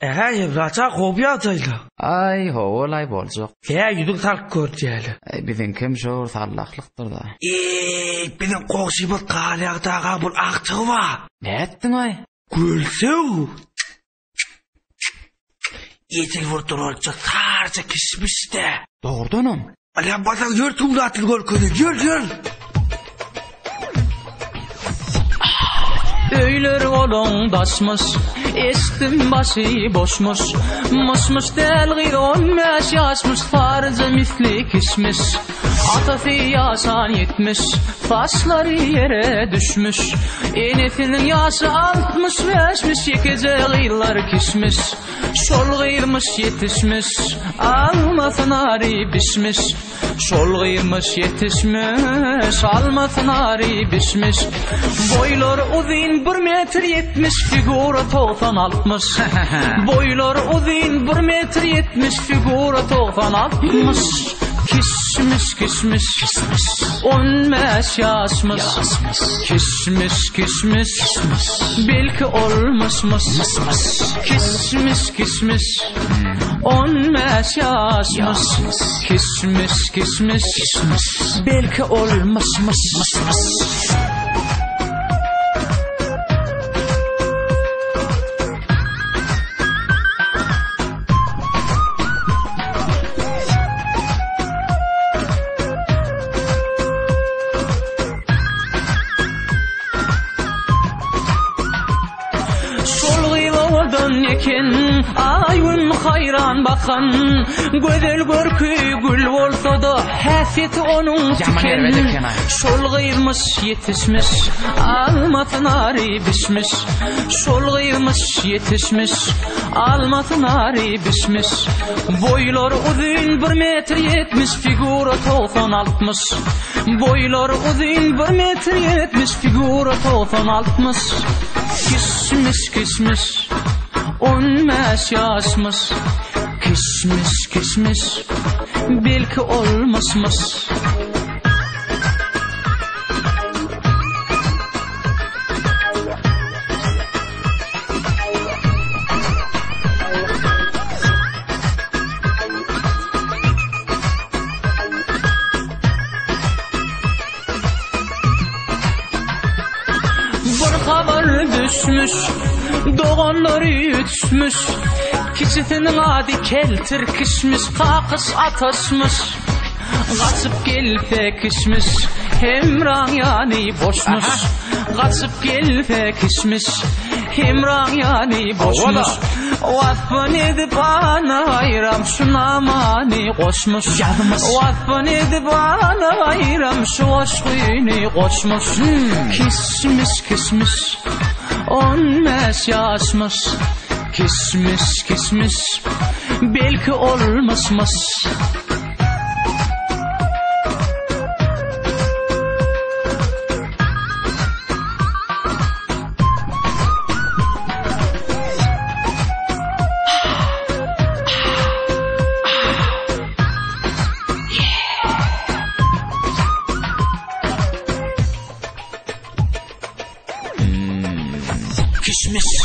Ähä, Ýewraça gowy ýagdaýla. Aý, howalaý boljak. Hä, ýüzüň salyk görýäli. Aý, biziňkem şo bir sallahlykdyr-da. Eý, biziň goňşymyz Galýagdy aga bul agtygy bar. Nätdiň-aý? Gülsew. Edil bir duralça sarja kişmiş-de. Dogrudanam. Alýan bolsaň ýör suratly görkezin, ýör, ýör. Öýleri olaň daşmyş, eşitdim başy boşmuş. Myş-myş däl gyz 15 ýaşmyş, saryja misli kişmiş. Atasy ýaşan 70, saçlary ýere düşmüş. Enesiniň ýaşy 65-miş, ýekeje gyzlar kişmiş. Şol gyzmyş ýetişmiş, almasy nary bişmiş. Şol gyzmyş ýetişmiş, almasy nary bişmiş. Boýlary uzyn bir metr 70, figura 90 60. Boýlary uzyn bir metr 70, figura 90 60. Kişmiş kişmiş, on beş ýaşmyş. Kişmiş kişmiş, belki olmuşmuş. Kişmiş kişmiş, 15 ýaşmyş. Kişmiş kişmiş, belki olmuşmuş. Şol gyz owadan eken, aý gün haýran bakan, Gözel görki gül bolsa-da, häsiýeti onuň tiken. Şol gyzmyş ýetişmiş, almasy nary bişmiş. Şol gyzmyş ýetişmiş, almasy nary bişmiş. Boýlary uzyn bir metr 70, figura 90 60. Boýlary uzyn bir metr 70, figura 90 60. Kişmiş kişmiş, 15 ýaşmyş. Kişmiş kişmiş, belki olmuşmuş. Bir habar düşmüş, doganlary ütüşmüş. Kiçisiniň ady Keltir kişmiş, kakyş ataşmyş. Gaçyp gelse kişmiş, Hemraň ýany boşmuş. Gaçyp gelse kişmiş, Hemraň ýany boşmuş. Waspyn edip ana gaýram şu namany goşmuş. Ýazmyş. Waspyn edip ana gaýram şu goşgyny goşmuş. Kişmiş kişmiş, 15 ýaşmyş. Kişmiş kişmiş, belki olmuşmuş. Kişmiş.